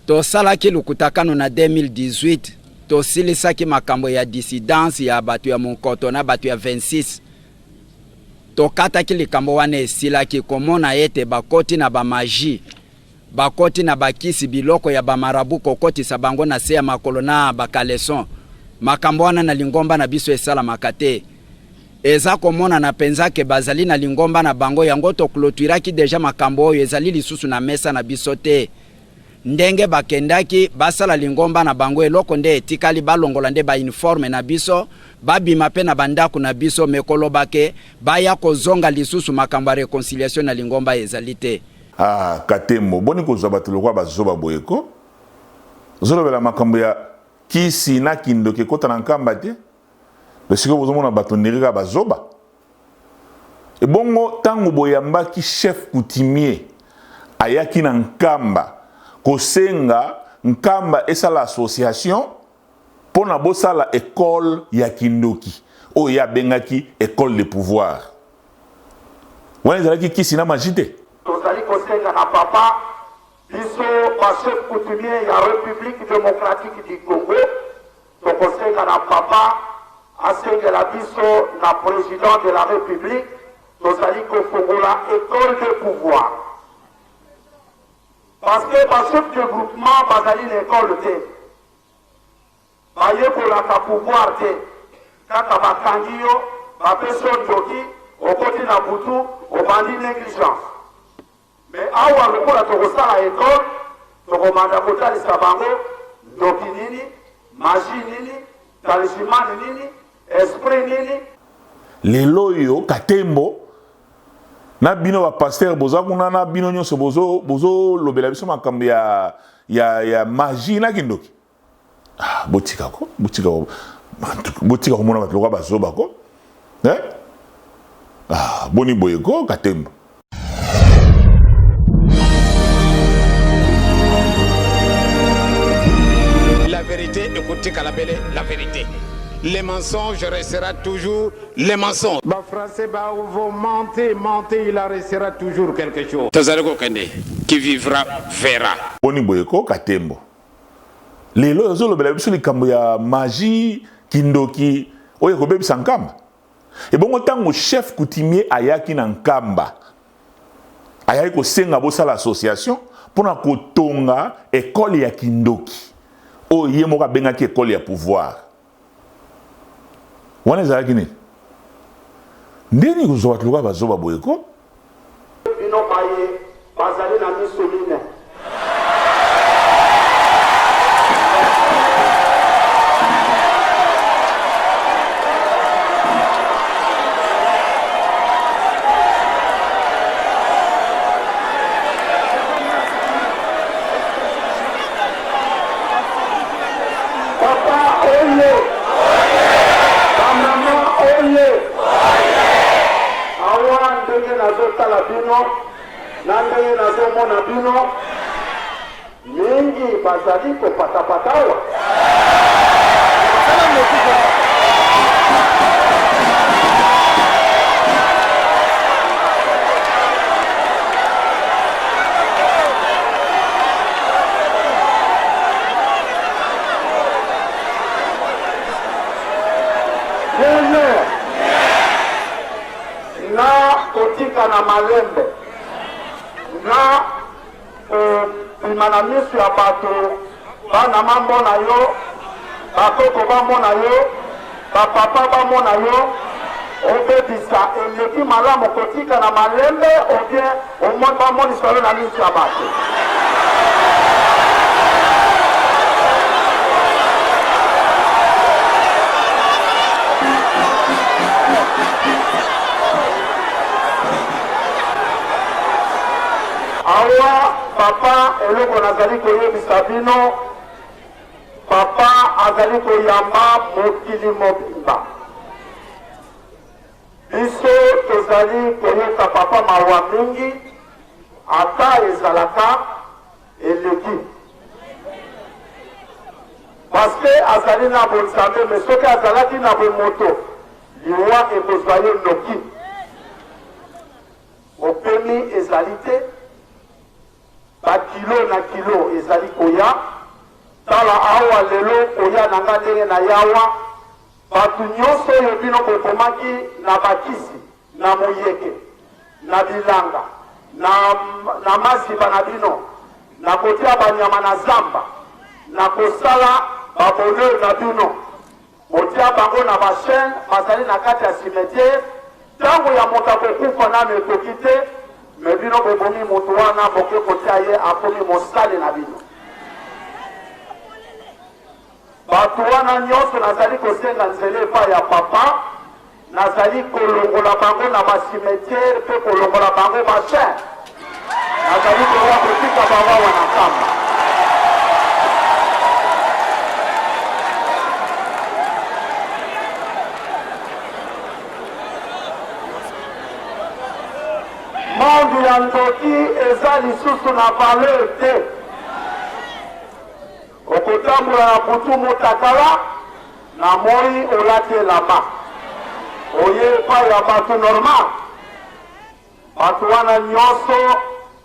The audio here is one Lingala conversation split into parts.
Tosalaki lukutakano na 2018, tosilisaki makambo ya dissidence ya bato ya monkoto na bato ya 26. Tokataki likambo wana esilaki komona ete bakoti na ba magie, bakoti na bakisi biloko ya ba marabout kokotisa bango na se ya makolo na ba caleçon. Makambo wana na lingomba na biso esalamaka te. Eza komonana penza ke bazali na lingomba na bango yango to cloturaki dejà makambo oyo ezali lisusu na mesa na biso te. Ndenge bakendaki basala lingomba na bango eloko nde etikali balongola nde ba uniforme na biso babima pe na ba ndaku na biso mais koloba ke baya kozonga lisusu makambo ya reconciliation na lingomba ezali te. Ah Katembo, boni kozwa bato lokola bazoba boye ko? Ozolobela makambo ya kisi na kindoki ekota na Nkamba te? Mais sikoyo bozomona bato ndenge kaka bazoba. Ebongo tango boyambaki chef coutumier ayaki na Nkamba kosenga Nkamba esala association pona bosala ecole ya kindoki oyo ye abengaki ecole de pouvoir. Wana ezalaki kisi na magie te? Tozali kosenga na Papa biso ba chefs coutumiers ya Republique democratique du Congo, Tokosenga na Papa asengela biso na President de la Republique, tozali kofongola ecole de pouvoir. Parce que ba chefs de groupement bazali na ecole te, bayekolaka pouvoir te, kaka bakangi yo, bapesi yo ndoki, okoti na butu, obandi negligence. Mais awa lokola tokosala ecole, tokobanda kotalisa bango ndoki nini, magie nini, talisman nini, esprit nini. Lelo oyo Katembo na bino ba pasteur boza kuna na bino nyonso bozo bozo lobela biso makambo ya ya ya magie na kindoki. Ah, botika ko, botika ko. Botika komona bato lokola bazoba ko. Eh? Ah, boni boye ko Katembo. La vérité ekotikala bele la vérité. Les mensonges restera toujours les mensonges. Ba français ba vous mentez, mentez, il en restera toujours quelque chose. Tozali kokende, qui vivra verra. Boni boye ko Katembo. Lelo ozo lobela biso likambo ya magie, kindoki oyo ekobebisa Nkamba? Ebongo tango chef coutumier ayaki na Nkamba, ayaki kosenga bosala association pona kotonga ecole ya kindoki oyo ye moko abengaki ecole ya pouvoir. Wana ezalaki nini? Ndenge nini kozwa bato lokola bazoba boye ko? Bino baye bazali na miso mine. Papa oye! Ba maman oye! Awa ndenge nazotala bino na ndenge nazomona bino mingi bazali kopatapata awa. Na kotika na malembe na kobima na miso ya bato, bana bamona yo, bakoko bamona yo, bapapa bamona yo, obebisa eleki malamu kotika na malembe ou bien bamonisa yo na miso ya bato. Awa papa eloko nazali koyebisa bino, papa azali koyamba mokili mobimba. Biso tozali koyoka papa mawa mingi, ata ezalaka eleki parce que azali na bonzambe, mais soki azalaki na bomoto liwa ekozwa ye noki. Bopemi ezali te. Ba kilo na kilo ezali koya. Tala awa lelo koya na nga ndenge na yawa, bato nyonso oyo bino bokomaki na bakisi, na moyeke, na bilanga, na, na maziba na bino, na kotia banyama na zamba, na kosala ba bonheur na bino. Botia bango na ba chaine, bazali na kati ya cimetière. Tango ya moto akokufa nanu ekoki te, mais bino bobomi moto wana, boke kotia ye akomi mosali na bino. Bato wana nyonso nazali kosenga nzela epai ya papa, nazali kolongola bango na ba cimetière mpe kolongola bango ba chaine. Nazali koya kotika bango awa na Nkamba. Monde ya ndoki eza lisusu na valeur te. Okotambola na butu motakala, na moi olati elamba. Oye epai ya bato normal. Bato wana nyonso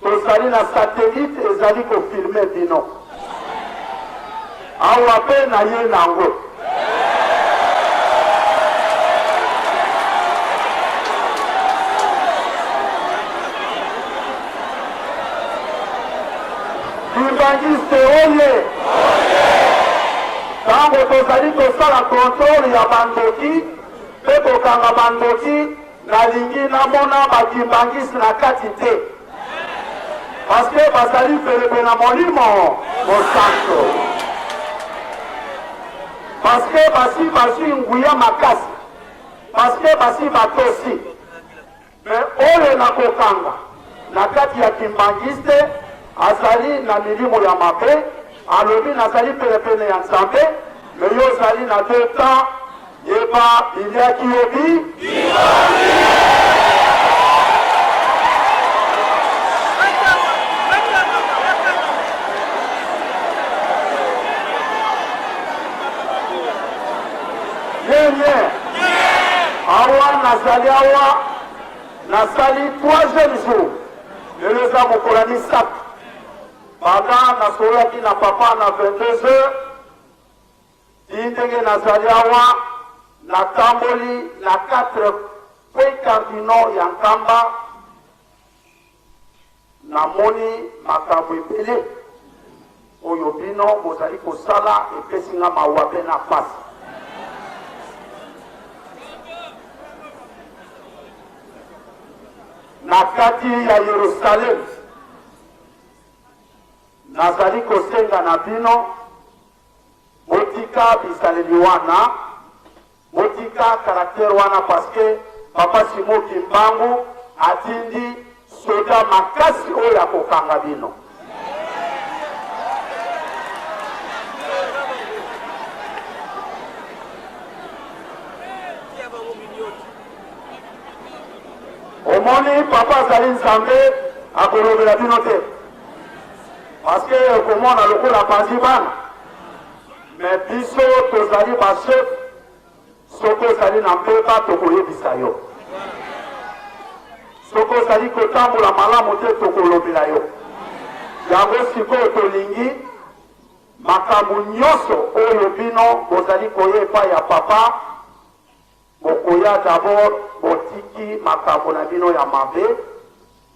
tozali na satellite ezali ko filmer bino. Awa pe na ye nango. Kimbanguiste oye! Tango tozali kosala controle ya bandoki pe kokanga bandoki, Nalingi namona ba kimbanguiste na kati te parce que bazali perepe na molimo mosanto, parce que basi bazwi nguya makasi, parce que basi batosi. Mais oyo nakokanga na kati ya kimbanguiste azali na milimo ya mabe, alobi nazali penepene ya Nzambe, mais yo ozali na deux temps. Yeba biliaki yo bi Bien bien. Awa nazali awa nasali troisième jour lelo eza mokolo ya misato banda nasololaki na papa na 22 heures Tii ndenge nazali awa, natamboli na quatre points cardinaux ya Nkamba, namoni makambo ebele oyo bino bozali kosala, epesi nga mawa pe na pasi. Na kati ya Yerusalem, nazali kosenga na bino Botika bizaleli wana, botika caractère wana parce que papa Simon Kimbangu atindi soda makasi oyo akokanga bino. Omoni papa azali Nzambe akolobela bino te. Parce que okomona lokola apanzi bana, mais biso tozali ba chef, soki ozali na mbeba tokoyebisa yo, soki ozali kotambola malamu te tokolobela yo. Yango sikoyo tolingi makambo nyonso oyo bino bozali koya epai ya papa Bokoya d'abord botiki makambo na bino ya mabe,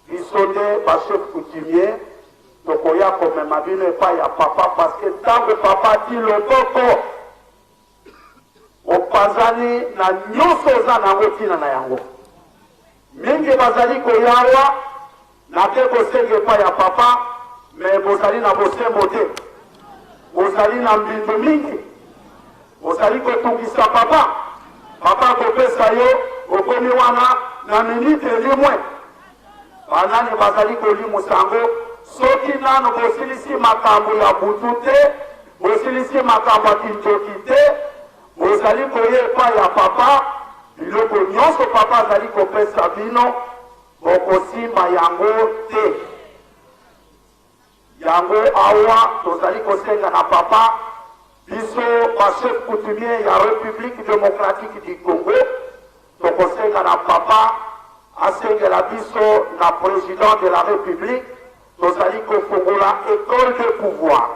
biso nde ba chef coutumier tokoya komema bino epai ya papa parce que tango papa ati loboko opanzani na nyoso oza na yango tina na yango. Mingi bazali koya awa nake kosenga epai ya papa mais bozali na bosembo te, bozali na mbindo mingi, bozali kotungisa papa. Papa akopesa yo, okomi wana na minute elimwe. Banani bazali kolimusa yango? Soki nano bosilisi makambo ya butu te, bosilisi makambo ya kindoki te, Bozali koya epai ya papa, biloko nyonso papa azali kopesa bino, bokosimba yango te. Yango awa tozali kosenga na papa, biso ba chefs coutumiers ya Republique democratique du Congo, tokosenga na papa asengela biso na president de la Republique. Tozali kofongola ecole de pouvoir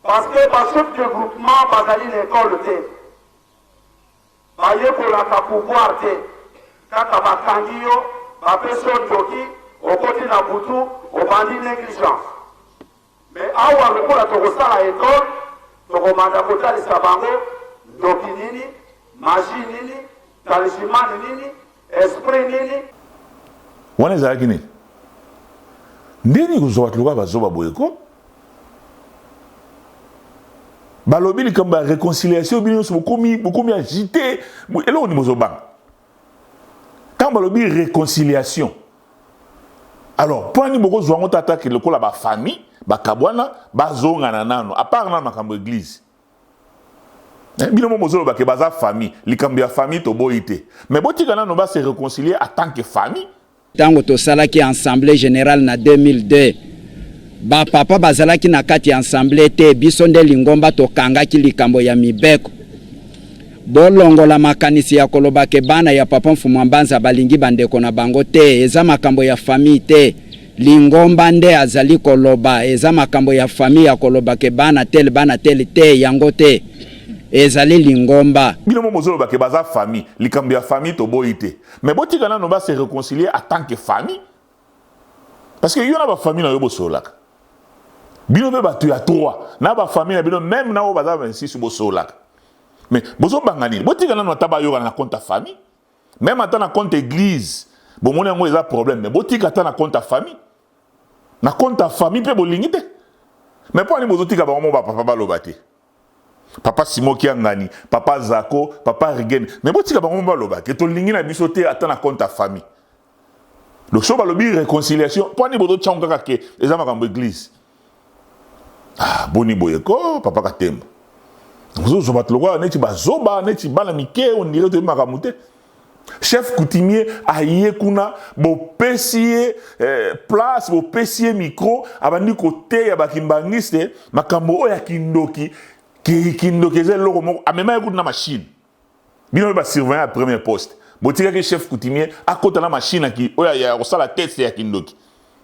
parce que ba chefs de groupement bazali na ecole te, bayekolaka pouvoir te, kaka bakangi yo, bapesi yo ndoki, okoti na butu, obandi negligence. Mais awa lokola tokosala ecole, tokobanda kotalisa bango ndoki nini, magie nini, talisman nini, esprit nini. Wana ezalaki nini? Ndenge nini kozwa bato lokola bazoba boye ko? Balobi likambo ya reconciliation, bino nyonso bokomi bokomi agite, eloko nini bozobanga? Ntango balobi reconciliation, alors mpo nini bokozwa yango tata ke lokola bafamille bakabwana bazongana nano, à part nano makambo église? Bino mo bozoloba ke baza famille, likambo ya famille toboyi te, mais botika nano ba se réconcilier en tant que famille. Ntango tosalaki assemblée générale na 2002, bapapa bazalaki na kati ya assemblée te. Biso nde lingomba tokangaki likambo ya mibeko. Bolongola makanisi ya koloba ke bana ya papa Mfumu Mbanza balingi bandeko na bango te. Eza makambo ya famille te, lingomba nde azali koloba. Eza makambo ya famille ya koloba ke bana tel, bana tel te, yango te, ezali lingomba. Bino mo bozoloba ke baza famille, likambo ya famille toboyi te, mais botika nano ba se réconcilier en tant que famille, parce que yo na bafamille na yo bosololaka. Bino mpe bato ya 3 na bafamille na bino, même na oyo baza 26, bosololaka. Mais bozobanga nini? Botika nano ata bayokana na compte ya famille. Même ata na compte église bomoni yango eza problème, mais botika ata na compte ya famille. Na compte ya famille mpe bolingi te, mais mpo ani bozotika bango mo bapapa baloba te? Papa Simo Kiangani, papa Zako, papa Rigen, mais botika bango mo baloba ke tolingi na biso te ata na compte ya famille. Donc so balobi réconciliation, mpo ani bozotyango kaka ke eza makambo église? Ah, boni boye ko, papa Katembo? Ozozwa bato lokola neti bazoba, neti bana mike, on dirait toyebi makambo te. Chef coutumier aye kuna, bopesi ye place, bopesi ye micro, abandi koteya bakimbangiste makambo oyo ya kindoki. Kindoki eza eloko moko amema ye kutu na machine. Bino mpe basurveillant ya premier poste, botikaki chef coutumier akota na machine oyo ya kosala test ya kindoki.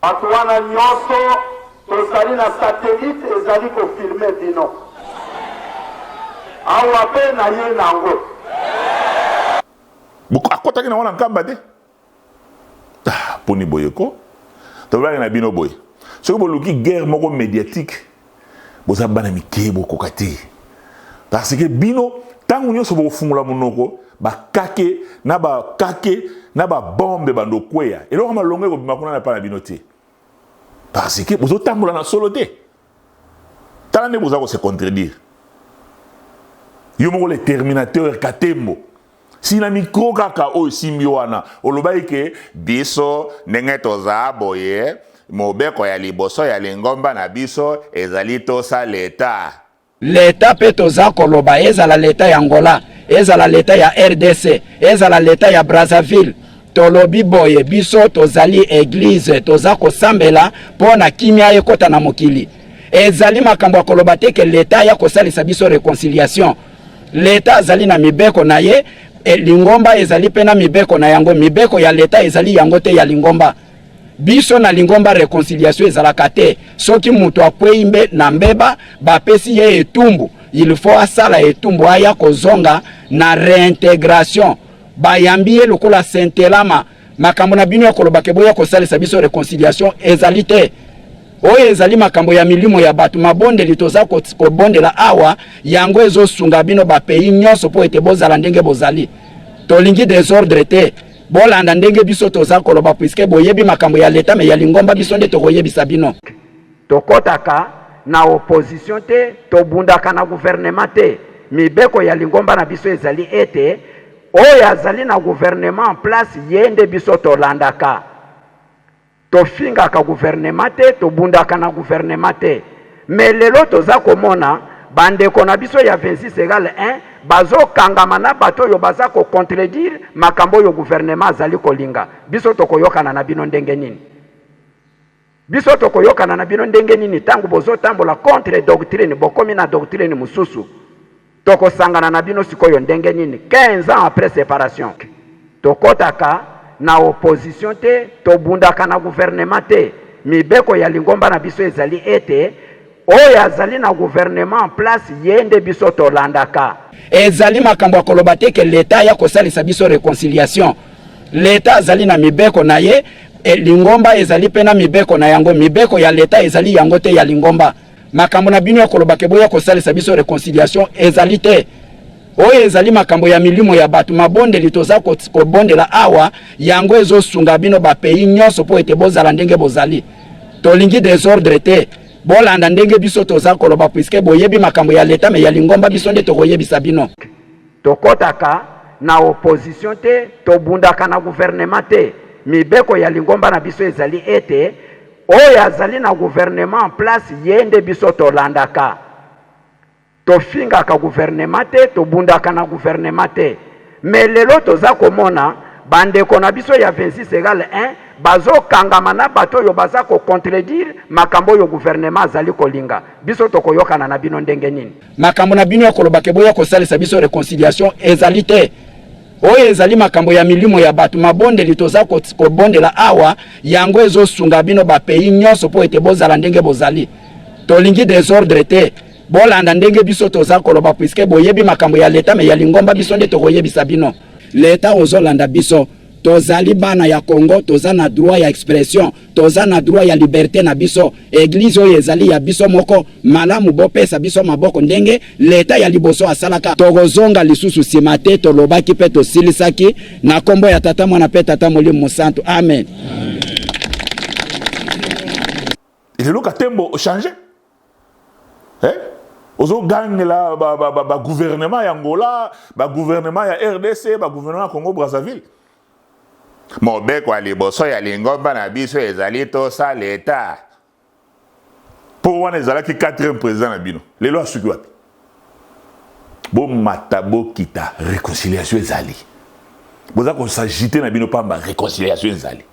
Bato wana nyonso, tozali na satellite ezali kofilmer bino awa mpe na ye nango. Akɔtaki na wana Nkamba te. Ah, mponi boye ko? Tolobaki na bino boye, soki boluki guerre moko médiatique, boza bana mike, bokoka te, parce que bino ntango nyonso bokofungola monoko, bakake na bakake na babombe bando okweya. Eloko malongo ekobima kuna na epai na bino te, parce que bozotambola na solo te. Tala nde boza kose contredire. Yo moko le terminateur Katembo, si na micro kaka oyo esimbi wana, olobaki ke biso ndenge toza boye, mobeko ya liboso ya lingomba na biso ezali tosa leta. Leta mpe toza koloba, ezala leta ya Angola, ezala leta ya RDC, ezala leta ya Brazzaville, tolobi boye: biso tozali église, toza kosambela mpo na kimia ekɔta na mokili. Ezali makambo ya koloba te ke leta ya kosalisa biso réconciliation. Leta azali na mibeko na ye, lingomba ezali mpe na mibeko na yango. Mibeko ya leta ezali yango te ya lingomba. Biso na lingomba, réconciliation ezalaka te. Soki moto akwei mbe na mbeba, bapesi ye etumbu, il faut asala etumbu, aya kozonga na réintégration, bayambi ye lokola sentelama. Makambo na bino ya koloba ke boya kosalisa biso réconciliation ezali te. Oyo ezali makambo ya milimo ya bato. Mabondeli toza kobondela awa, yango ezosunga bino bapays nyonso mpo ete bozala ndenge bozali. Tolingi désordre te. Bolanda ndenge biso toza koloba, puisque boyebi makambo ya leta, mais ya lingomba biso nde tokoyebisa bino. Tokɔtaka na opposition te, tobundaka na gouvernement te. Mibeko ya lingomba na biso ezali ete oyo azali na gouvernement en place, ye nde biso tolandaka. Tofingaka gouvernement te, tobundaka na gouvernement te. Mais lelo toza komona bandeko na biso ya 26 égale 1 bazokangama na bato oyo baza kocontredire makambo oyo gouvernement azali kolinga. Biso tokoyokana na bino ndenge nini? Biso tokoyokana na bino ndenge nini ntango bozotambola contre doctrine, bokomi na doctrine mosusu? Tokosangana na bino sikoyo ndenge nini 15 ans après séparation? Tokɔtaka na opposition te, tobundaka na gouvernement te. Mibeko ya lingomba na biso ezali ete oyo azali na gouvernement en place, ye nde biso tolandaka. Ezali makambo ya koloba te ke leta aya kosalisa biso reconciliation. Leta azali na mibeko na ye, e, lingomba ezali mpe na mibeko na yango. Mibeko ya leta ezali yango te ya lingomba. Makambo na bino ya koloba ke boya kosalisa biso reconciliation ezali te. Oyo ezali makambo ya milimo ya bato. Mabondeli toza kobondela awa, yango ezosunga bino ba pays nyonso mpo ete bozala ndenge bozali. Tolingi desordre te. Bolanda ndenge biso toza koloba, puisque boyebi makambo ya leta, me ya lingomba biso nde tokoyebisa bino. Tokɔtaka na opposition te, tobundaka na gouvernement te. Mibeko ya lingomba na biso ezali ete oyo azali na gouvernement en place, ye nde biso tolandaka. Tofingaka gouvernement te, tobundaka na gouvernement te. Me lelo toza komona bandeko na biso ya 26 égale 1 bazokangama na bato oyo baza kocontredire makambo oyo gouvernement azali kolinga. Biso tokoyokana na bino ndenge nini? Makambo na bino ya koloba ke boya kosalisa biso reconciliation ezali te. Oyo ezali makambo ya milimo ya bato. Mabondeli toza kobondela awa, yango ezosunga bino ba pays nyonso mpo ete bozala ndenge bozali. Tolingi desordre te. Bolanda ndenge biso toza koloba, puisque boyebi makambo ya leta, me ya lingomba biso nde tokoyebisa bino. Leta ozolanda biso, tozali bana ya Congo, toza na droit ya expression, toza na droit ya liberté na biso. Église oyo ezali ya biso moko. Malamu bopesa biso maboko ndenge leta ya liboso asalaka. Tokozonga lisusu nsima te. Tolobaki mpe tosilisaki na nkombo ya Tata, Mwana mpe Tata Molimo Mosantu. Amen. Lelo Katembo ochange, eh? Ozogangela bagouvernement ba, ba, ba ya Angola, bagouvernement ya RDC, bagouvernement ya Congo Brazzaville. Mobeko ya liboso ya lingomba na biso ezali tosala eta. Mpo wana ezalaki 4e président na bino, lelo asuki wapi? Bomata bokita, réconciliation ezali. Boza kosagite na bino pamba, réconciliation ezali.